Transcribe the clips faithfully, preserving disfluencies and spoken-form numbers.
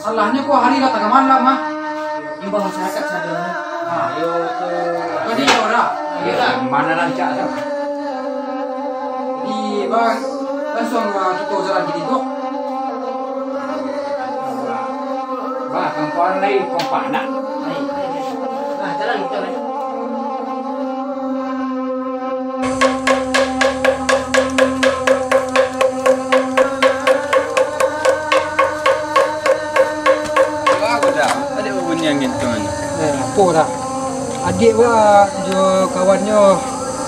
Salahnyo ko hari lah tangah malam, ah. Imbau masyarakat sadonyo. Ah, iyo, tu. Kau ni jauh dah. Iyo, mana rancak tu? Di, bang, langsung, ah, kita jalan gini tu. Bah, kangkuan lai kompak nak. Nah, jalan kita lai. Apo dah? Adik babunyian gitu, man. Eh, apo dah? Adik pula jo kawannyo,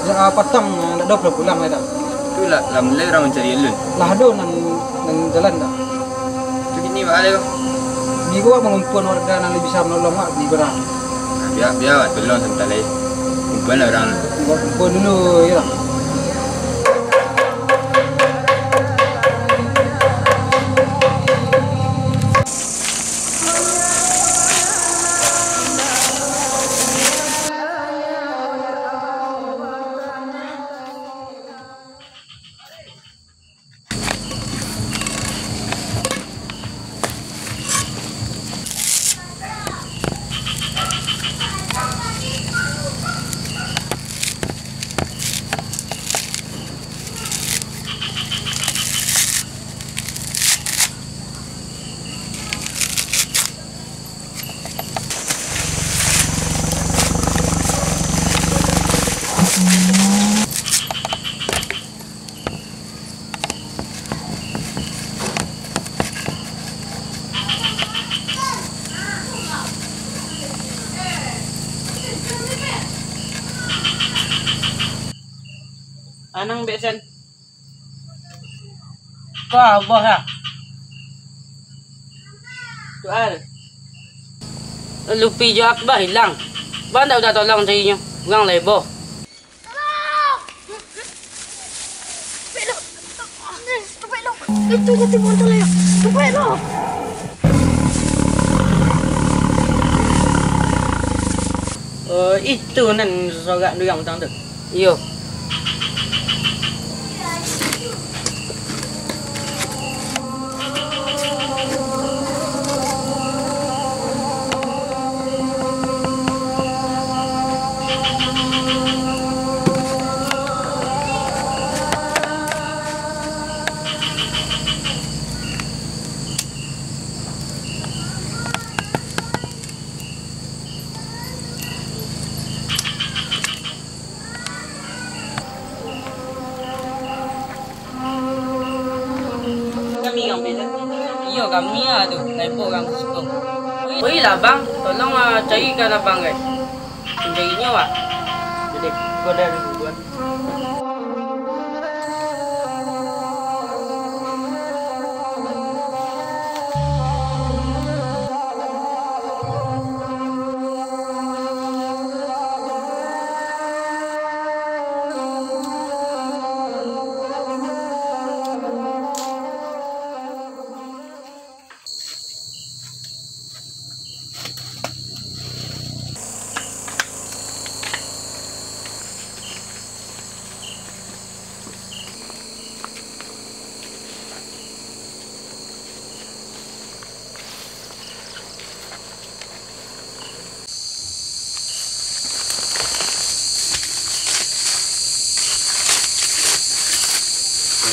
ah, patang, ah, ndak ado pulang-pulang lai dah. Tu lah, lah mulai urang mancari alun. Lah ado nan, nan jalan dah. Tu kini baa lai ko? Kini ko mangumpul warga nan bisa manolong wak, kini ko dah. Bia, bia, tolong sabanta lai. Kumpuan lah urang. Buat kumpul dulu, yo lah. Anang bek sen. Ko abah lah. Tuan. Lupi jo Akbar ilang. Bang ndak udah tolong carinyo. Urang lai boh. Tolong! Topik lo. Topik lo. Itu jatuh motor lo. Topik lo. Oh, itu nan sorak durang utang tu. Iyo. Kami urang Medan. Iyo, kami lah tu, laipo urang siko. Oi lah, Bang, tolong, ah, carikan abang, guys. Carikan nyo, Wak. Jadi, kau dah duluan.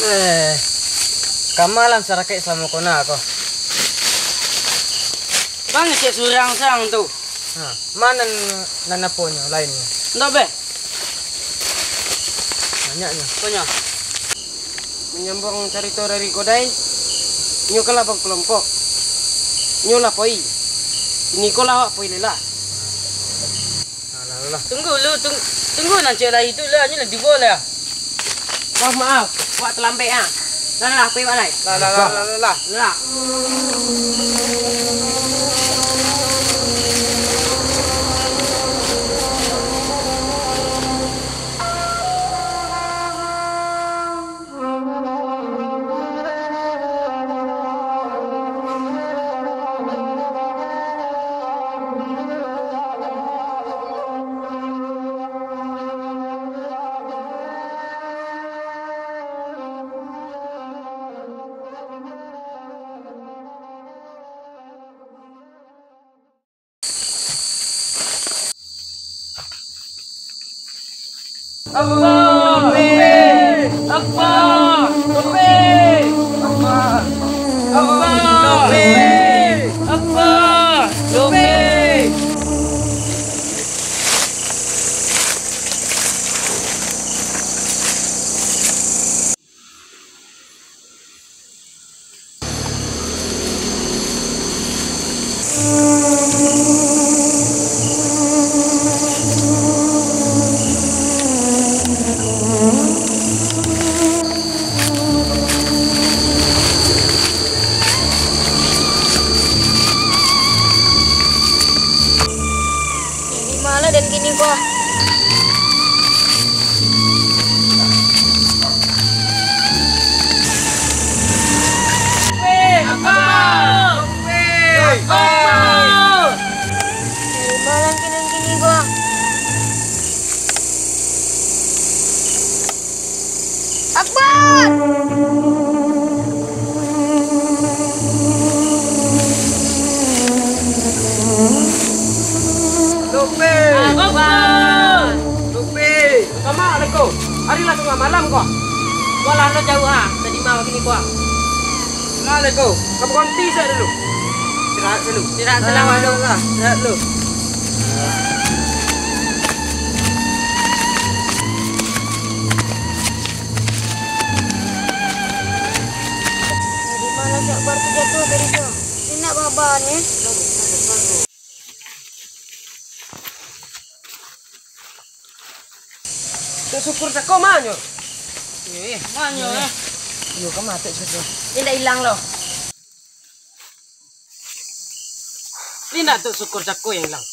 Eh, kama lah sarakek salamo kona ko. Bang, cek surang sang tu. Ha, ma nan, nan aponyo, lainnyo? Ndak, beh. Banyaknyo. Aponyo? Manyambuang carito dari Godai, inyo kan lah bakelompok. Inyo lah poi. Kini ko lah awak poi lai lah. Alah, alah. Tunggu lu, tung-, tunggu nan cek lai tu lah, inyo lah tibo lah. Maaf, maaf. Awak talambek ah. Lah, lah, lah, poi awak lai. Lah, lah, lah, lah, lah, lah. Lah. Akbar! Takbir! Akbar! Takbir! Akbar! Takbir! Akbar! Takbir! Di ma lah den kini ko? Di ma lah den kini ko? Akbar! Lupi! Akbar! Lupi! Kama, Leko. Ari lah tangah malam ko. Walah, lo jauah, ah. Tadi malam kini ko, ah. Kama, Leko. Kamu konti saja dulu. Istirahat dulu. Istirahat selama dulu. Istirahat dulu. Di ma lah si Akbar tu jatuah tadi tu? Indak baba ni. Tuk Syukur cako manyo? Eh, manyo, eh? Iyo, ka mati cako. Indak ilang lo. Indak Tuk Syukur cako yang ilang.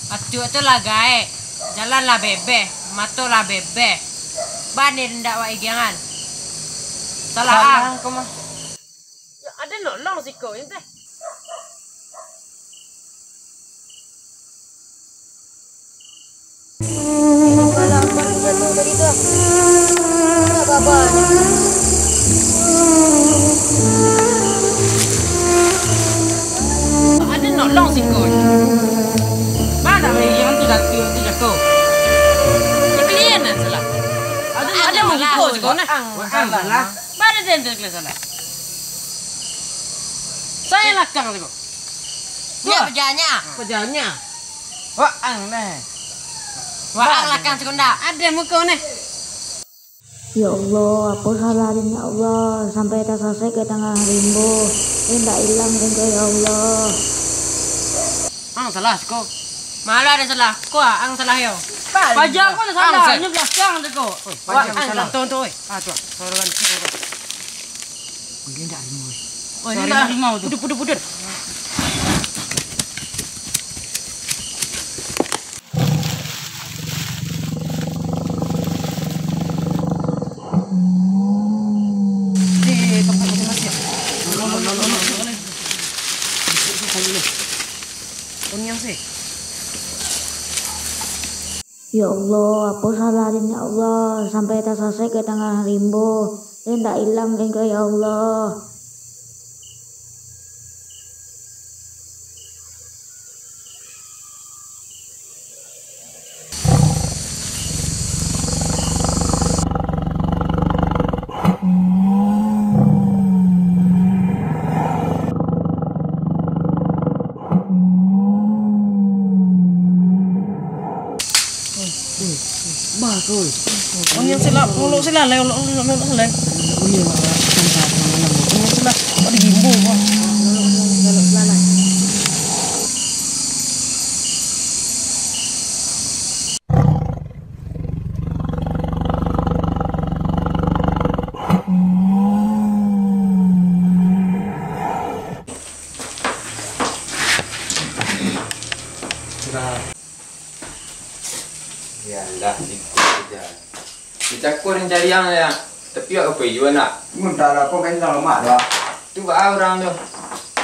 Atuak tu lah gaek, jalan lah bebeh, mato lah bebeh. Bana ndak wak igiangan. Salah ang. Salah ko mah. Yo, ado nolong siko, inteh. Kalau Akbar jatuah tadi tu, indak baba ni. Ado nolong siko. Bana yang tu jatuah tu jatuah. Kalian nan salah. Ado nolong siko nah. Ang salah. Bana den tu kalian salah. Sayo lakang siko. Nyo pajalanyo. Pajalanyo. Waang neh. Waang lakang cako ndak? Ado muko neh. Ya Allah, apo salah den, ya Allah, sampai tasasek ka tangah rimbo. Indak ilang den ko, ya Allah. Ang salah siko. Malah ado salah. Ko ang salah yo. Paja ko ado salah. Ang sa- Ini balakang tu ko. Waang salah. Tonton, oi. Ah, tu. Saluran tu. Mungkin tak harimau. Oh, ini tak harimau tu. Pudur, pudur, pudur. Eh, tempat masing-masing. Lo, lo, lo, lo, lo, lo. Konyang sih. Ya Allah, apo salah den, ya Allah, sampai tasasek ka tangah rimbo. Den ndak ilang den ko, ya Allah. Bah, koi. Onyang silap, nguluk silap, lai, uluk, uluk, uluk, silap. Onyang silap, kok digimbal, bah. Yo lah, siko sajo. Dicako den cari ang, yo. Tapi awak ka pai juo nak? Mun tak lah, kok main dalam lemak tu, ah. Tu baa urang tu?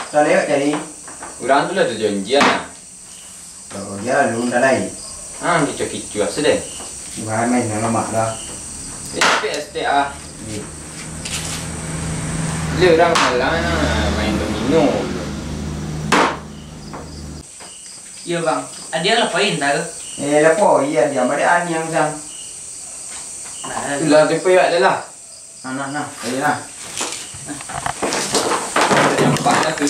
Dah lewat cari. Urang tu lah tajanjian, ah. Oh, dia lalu, dah lai. Ah, kicuah-kicuah sudah. Bukan main dalam lemak tu, ah. Respect, respect, ah. Iya. Lah, urang malam main domino. Iyo, Bang. Adiak lah pai nta tu? Eh, lah pai, adiak baliak aniang, Sang. Nah, itulah tu pai awak dah lah. Nah, nah, nah. Ayo, nah. Nampak lah tu.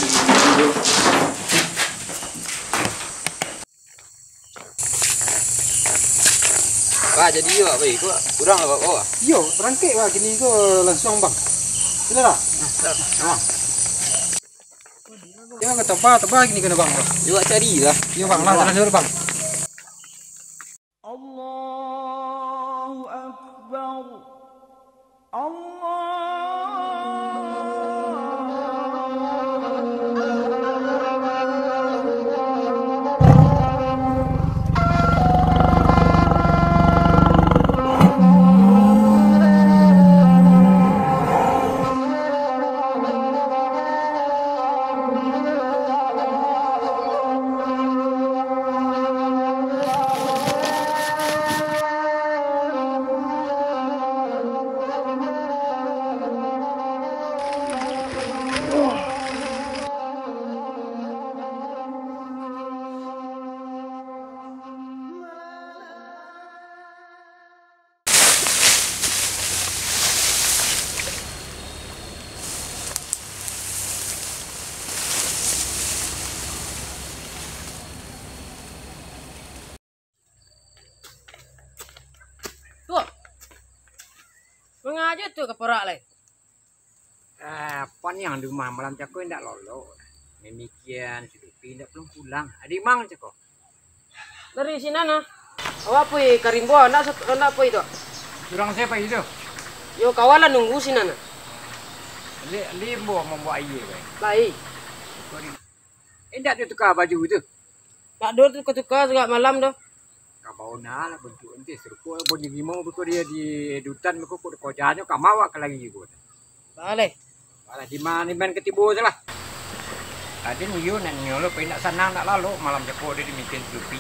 Bah, jadi yo, Bah, iko urang lah bawa. Iyo, barangkek, Bah, kini ko langsuang, Bang. Sudah lah. Nah, sudah. Nah, Bang. Jangan ka taba, taba kini ko nah, Bang. Yo, cari lah. Iyo, Bang, lah, jalan dulu, Bang. Allahu Akbar. Allah. Tuh. Mangaja tu ka parak lai. Ah, paniang di rumah malam cako indak lolok. Mimikian si Lupi indak pulang-pulang. Adi mang cako. Dari sinan nah. Awak pai ka rimbo, ndak sat-, ndak pai tu. Urang sia pai tu? Yo, kawan lah nunggu sinan nah. Li-, limbo mambuek aia, pai. Lai. Indak dituka baju tu. Tak ada tuka-tuka sagak malam tu. Kabau nah lah bantuak ente, sarupo bunyi rimau beko dia di dutan beko, kok dikojanyo ka mawak ka lari ko. Baleh. Alah, di ma-, di ma katibo tu lah. Tadi niyo nak niyo lo, pai nak sanang nak lalok, malam cako dia dimikian si Lupi.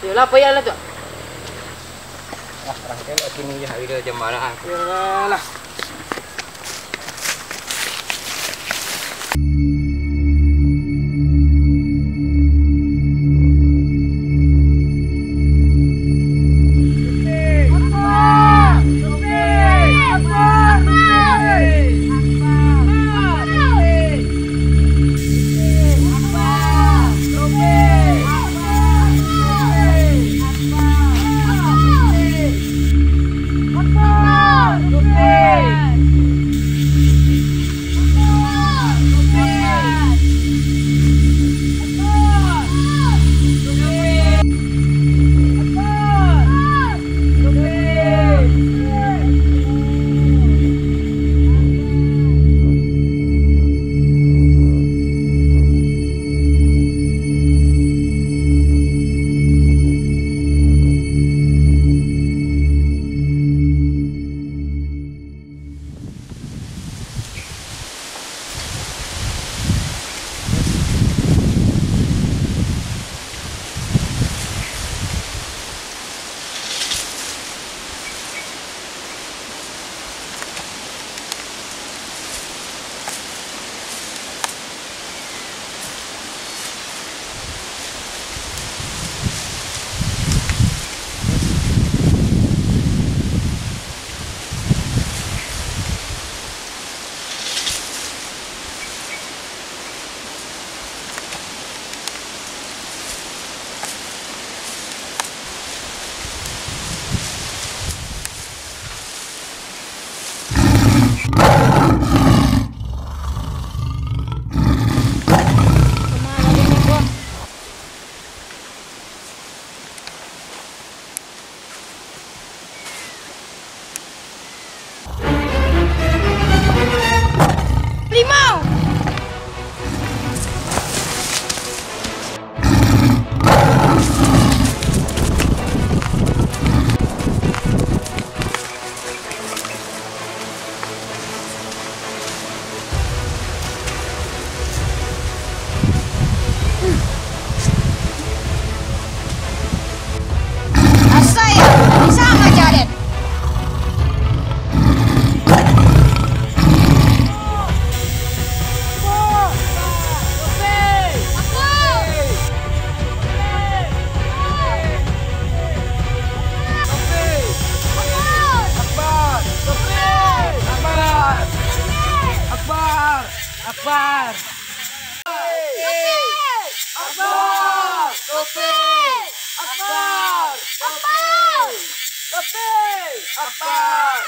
Yolah, pai lah tu. Lah, rangkai lah kini je, hari dah jam barah. Yolah. Akbar! Akbar! Akbar! Akbar! Akbar! Akbar!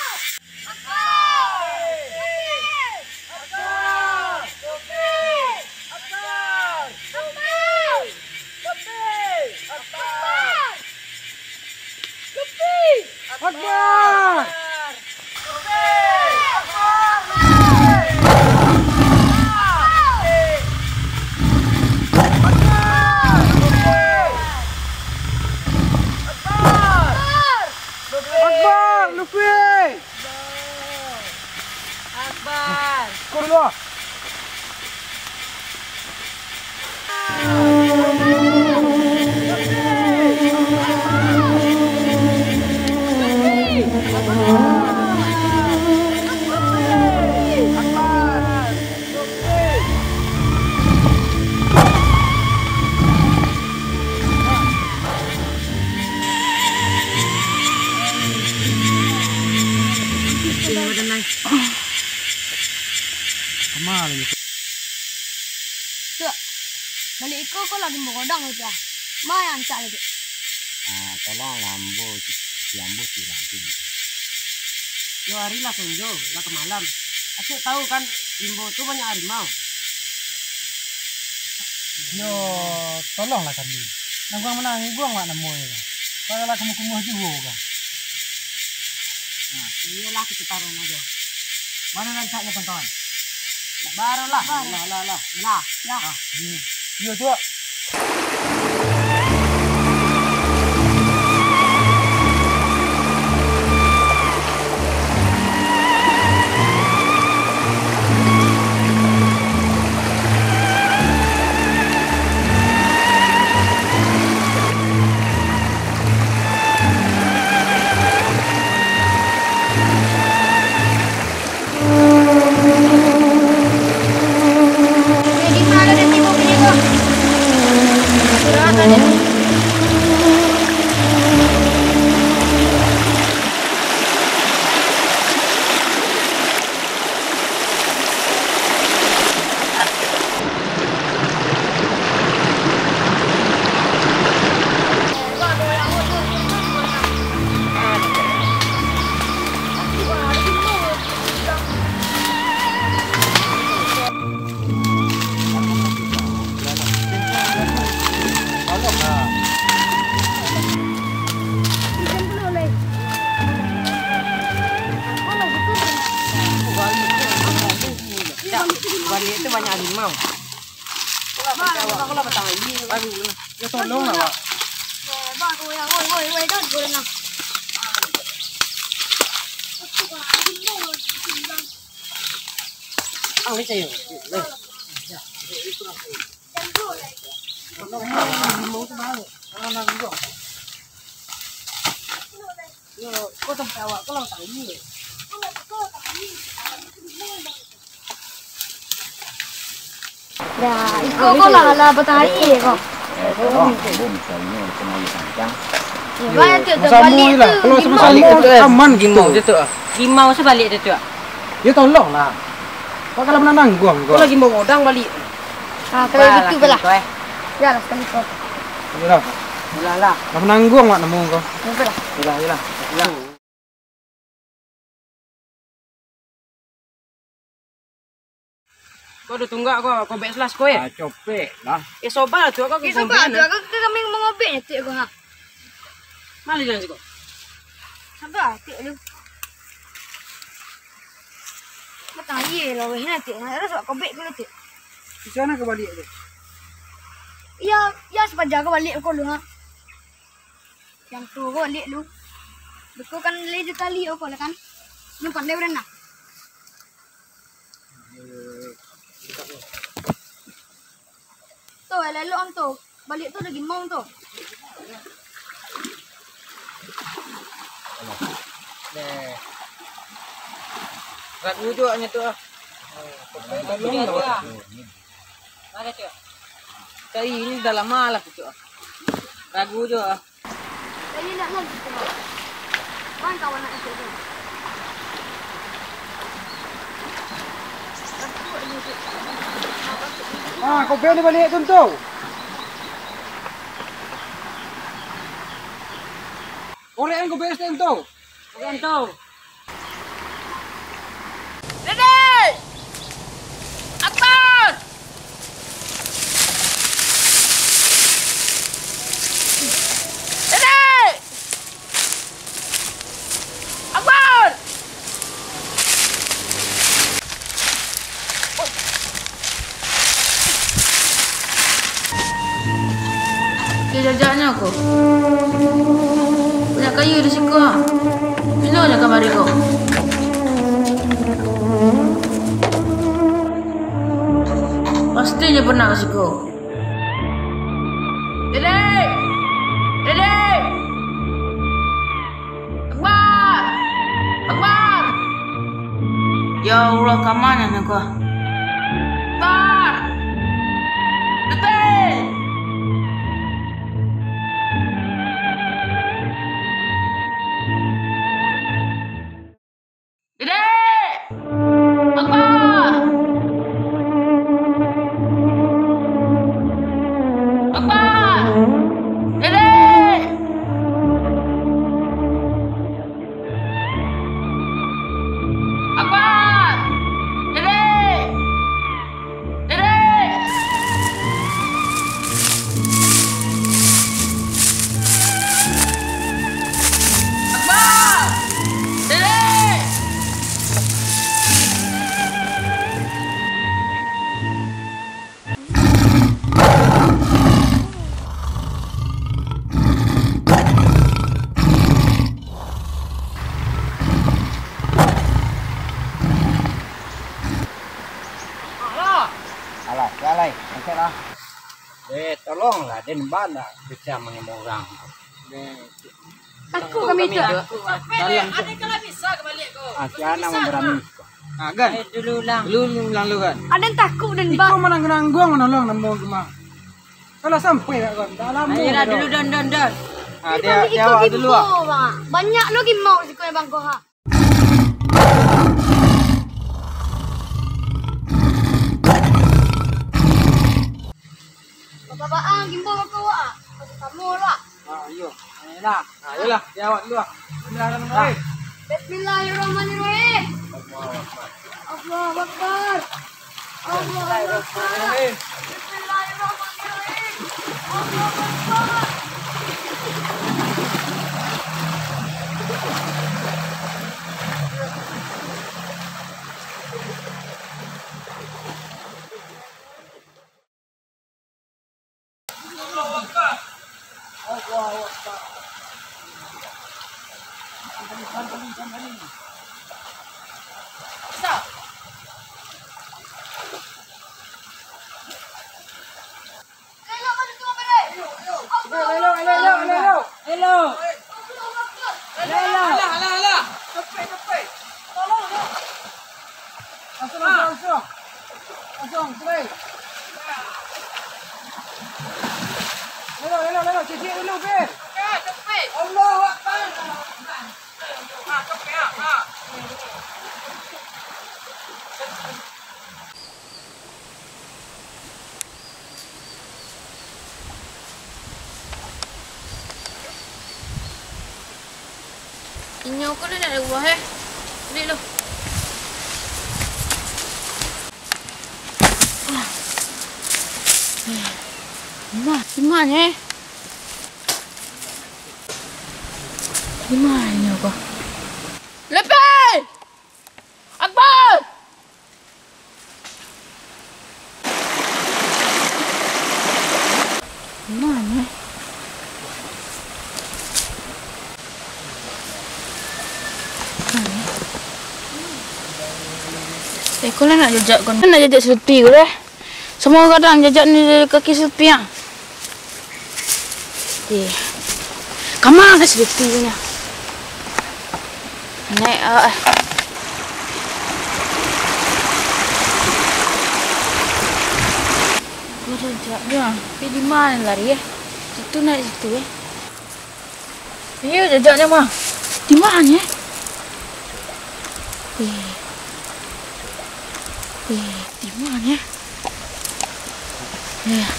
Akbar! Lutfi! Akbar! Ko dulu ah. Tuak, baliak iko ko lagi bagodang tu ah. Ma yang rancak lai tu. Ah, tolonglah ambo, si, si ambo surang tu. Yo, ari lah sonjo, lah ka malam. Acok tahu kan, rimbo tu banyak harimau. Yo, tolonglah kami. Nangguang manangguang wak namonyo. Kalau lah kumuh-kumuh juo ko. Nah, iyolah kito taruang ajo. Mano rancaknyo, kawan-kawan? Nak barolah. Lah, lah, lah. Lah. Lah. Ah, ini. Iyo, Tuak. Baliak tu banyak harimau. Yo, tolonglah, Wak. Dah, iko ko lah, lah batang aia ko. Ya, banyak tu, tu baliak tu. Kalau sama-sama aman gitu. Rimau tu, ah. Rimau tu baliak tu, tu, ah. Ya, tolonglah. Kok kalau pernah nangguang ko? Ko lagi mau ngodang baliak. Ah, kalau gitu, belah. Ya lah, sekali ko. Iyolah. Belah lah. Lah nangguang wak namo ko. Ya, belah. Iyolah, iyolah. Iyolah. Ko ado tunggak ko, kobek selas ko, eh? Ah, copek lah. Eh, soba tu, ko. Eh, soba tu, ko, kami mangobek nyo, tik ko, ha. Mano jalan siko? Sabar, tik lu. Batang aia lah, weh, nanti. Nah, terus kobek dulu, tik. Di sana ka baliak tu? Iya, iya, sepanjang ka baliak ko lu, ha. Yang tu ko baliak lu. Beko kan lai dikali ko lah kan. Yang pandai urang nah. Tu, elok-elok tu. Baliak tu lagi mau tu. Deh. Ragu juo nyo tu ah. Tolong lah. Mana tu? Cari ini dah lama lah tu ah. Ragu juo ah. Jadi nak lagi tu, Bang. Bang, kawan nak ikut tu. Aku ada ikut. Ah, kau beli baliak tu, tu. Korek kan kau beli tu, tu. Korek tu. Dede! Akbar! Dede! Akbar! Kecek jajaknyo ko. Banyak kayu di siko, ah. Pino nyo kamari ko. Pasti nyo pernah ka siko. Dede! Dede! Akbar! Akbar! Ya Allah, ka ma nyo ko? Akbar! Dede! Dede! Akbar! Akbar! Dede! Akbar! Dede! Dede! Akbar! Dede! Alah, ya, lai, angkeklah. Eh, tolonglah, den bana bisa mangemo urang. Takut kami tu. Dalam tu. Ah, si Ana mambarani. Ah, kan? Eh, dulu ulang. Dulu ulang lu, kan? Aden takut, den, Iko Bang. Manangguang-nangguang manolong namo rumah. Kalau sampai, kan? Dah lama. Ayolah, dah. Dulu, Don, Don, Don. Ah, dia, dia awak dulu, ah. Banyak lo gimbau siko, Bang Koha. Bapak-bapak, ah, gimbau bako awak, ah. Masuk samo lah. Ah, iyo. Ayolah. Ah, iyolah, di awak dulu lah. Bismillahirrahmanirrahim. Bismillahirrahmanirrahim. Allahu Akbar. Allahu Akbar. Allahu Akbar. Bismillahirrahmanirrahim. Bismillahirrahmanirrahim. Allahu Akbar. Elok, elok, elok, elok, elok. Elok. Alah, alah, alah. Capek, capek. Tolong, tolong. Langsung, langsung, langsung. Langsung, straight. Elok, elok, elok. Cicik dulu, Fir. Capek, capek. Allahu Akbar. Ah, capek, ah, ah. Inyo ko dah nak buah, eh. Beli lu. Nah, di mana, eh? Di mana ko? Lepai! Akbar! Mano? Eh, kau lah nak jajak kau. Nak jajak selfie kau dah. Samua kadang jajak ni dari kaki selfie ah. Eh. Kama ka selfie tu nya? Naik, ah. Kau jajak dia. Tapi di mana lari, eh? Situ naik situ, eh. Iyo, jajaknyo mah. Di mano, eh? Eh. Eh, di mano, eh? Lutfi!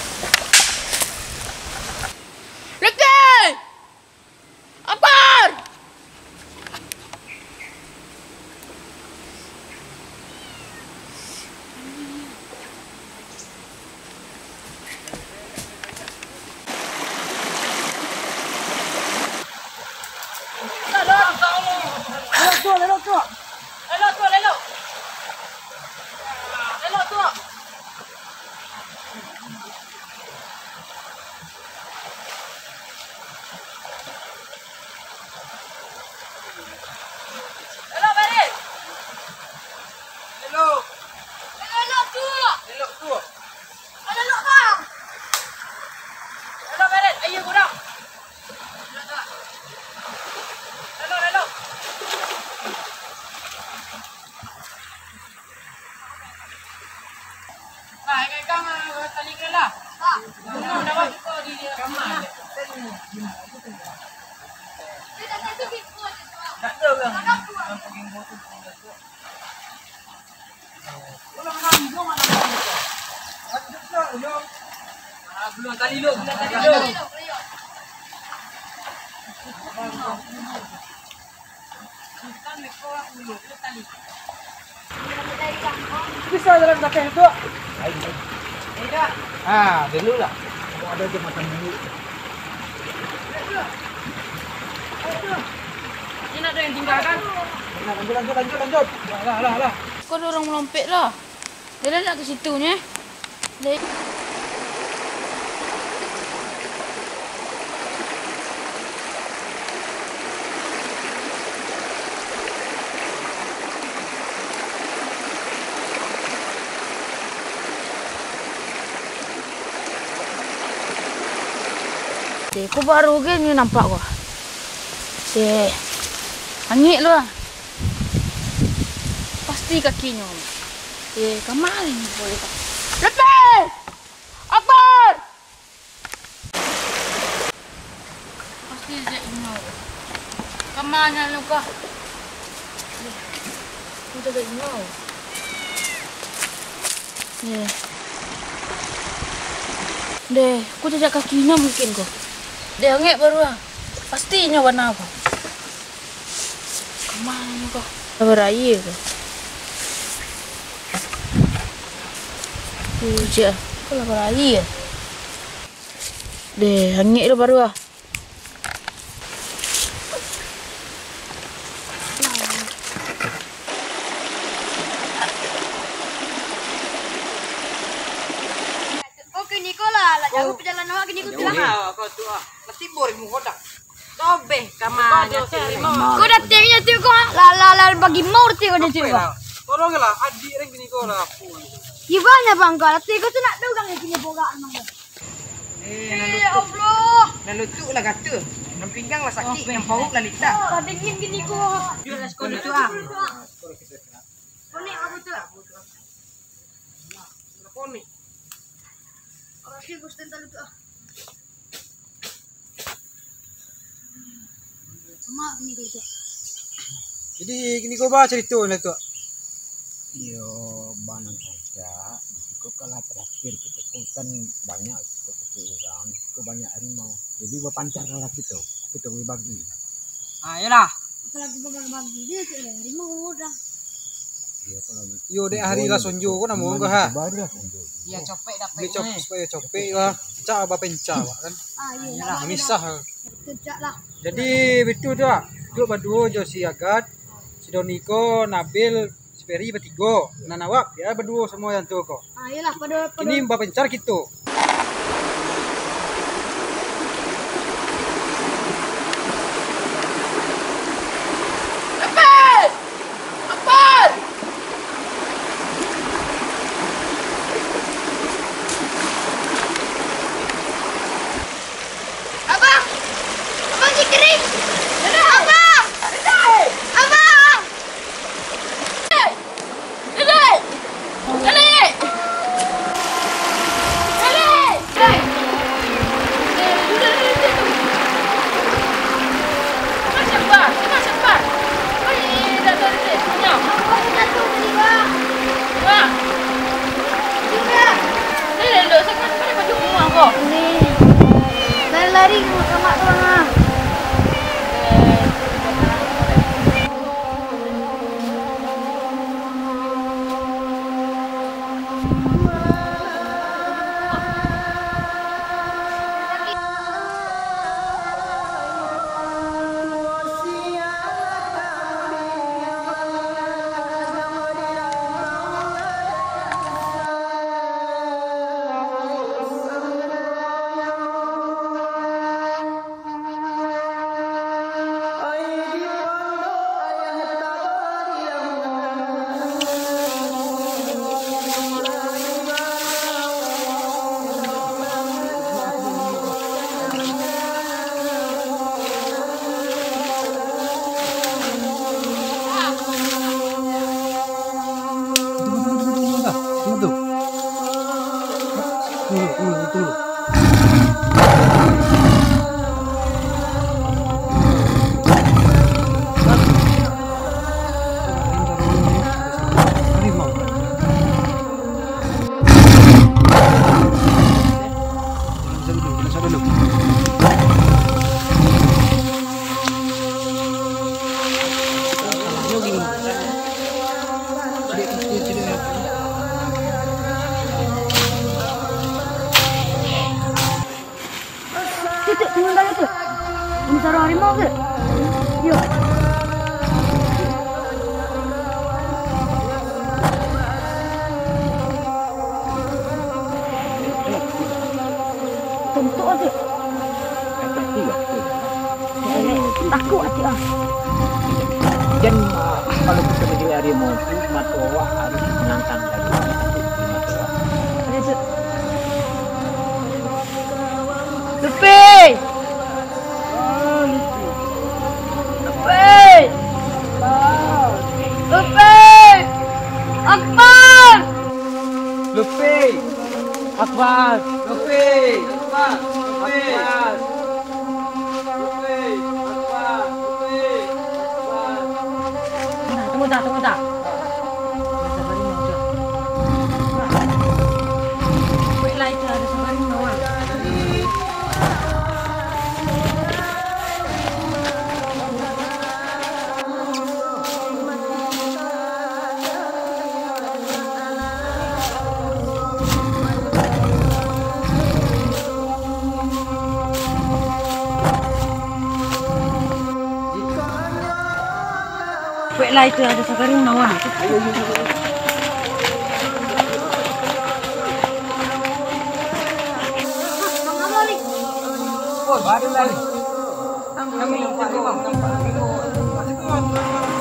Akbar! Elok tu, elok tu. Elok tu, elok. Elok tu. Elok, baris. Elok. Elok tu. Elok tu. Elok, elok, bang. Elok, baris. Ayo, kurang. Elok, elok. Bisa jalan pakai tu. Ah, dulu lah. Ada jambatan dulu. Ini nak ada yang tinggalkan. Nah, lanjut, lanjut, lanjut, lanjut. Lah, lah, lah, lah. Kok ada orang melompet lah? Dia nak ke situ ni. Dia Deh, ko baru ge nyo nampak ko. Deh, angek lo ah. Pasti kakinyo. Deh, kamari nyo ko. Lutfi! Akbar! Pasti cak inyo. Kamari nyo ko. Ko cak inyo. Deh. Deh, ko jajak kakinyo mungkin ko. Deh, angek baru ah. Pasti inyo bana ko. Kamari ko. Lah baraia ko. Ko cak, ko lah baraia. Deh, angek lo baru ah. Oh, kini ko lah, lah jauah pajalanan awak kini ko tu lah. Jauah awak ko tu ah. Lah tibo di muko dah. Sobeh ka ma nyo tu. Ko datang nyo tu ko, lah, lah, lah bagi mau tu ko, tu ko. Tolonglah, adik ring kini ko lah. Gimana bang, ko latih ko tu nak dagang kini borak memang. Eh, nan lutuk. Ya Allah. Nan lutuk lah gatal. Nan pinggang lah sakik, nan paruik lah litah. Lah dingin kini ko. Yo, es kau lutuk ah. Konek apa tu? Konek. Orang sih Gusten talu tu ah. Mak ni ko tu. Jadi kini ko ba carito lah tu. Iyo, bana saja. Di siko kan lah terakhir kito ko kan banyak siko urang, siko banyak harimau. Jadi bapancar lah kito, kito bagi-bagi. Ah, iyolah. Apalagi bagi-bagi dia tu lah, harimau urang. Iyo, dek hari lah sonjo ko namo ko ha. Baru lah sonjo. Iyo, copek dapek. Beli copek, supaya copek lah. Cak bapencah kan. Ah, iyo. Misah. Kejak lah. Jadi, bitu tu ah. Duduk baduo jo si Agat, si Doni ko, Nabil, si Peri batigo. Nan awak, biar baduo samo nan tu ko. Ah, iyolah, pado, pado. Kini bapencar kito. Lepas! Lepas! Abang! Abang, dia kering! Abang! Abang! Lari-lari ka mak tu, ah. Tunggu, tunggu, tunggu, tunggu, tunggu. Tunggu, tunggu, tunggu. Harimau. Biasa dulu, biasa dulu. Tutup, tunggu dulu tu. Ini sarang harimau ke? Yo. Tontok aja. Takut aja ah. Jan, ah, kalau kita menjadi harimau tu, mato awak harus menantang dari mato awak. Ada tu. Luffy! Luffy! Luffy! Akbar! Luffy! Akbar! Luffy! Akbar! Luffy! Akbar! Luffy! Akbar! Luffy! Akbar! Tunggu dah, tunggu dah. Baiklah, itu ada sabar, kawan. Kuek lah itu, ada sabar, kawan. Oh, baru lari. Kami nampak harimau, nampak harimau.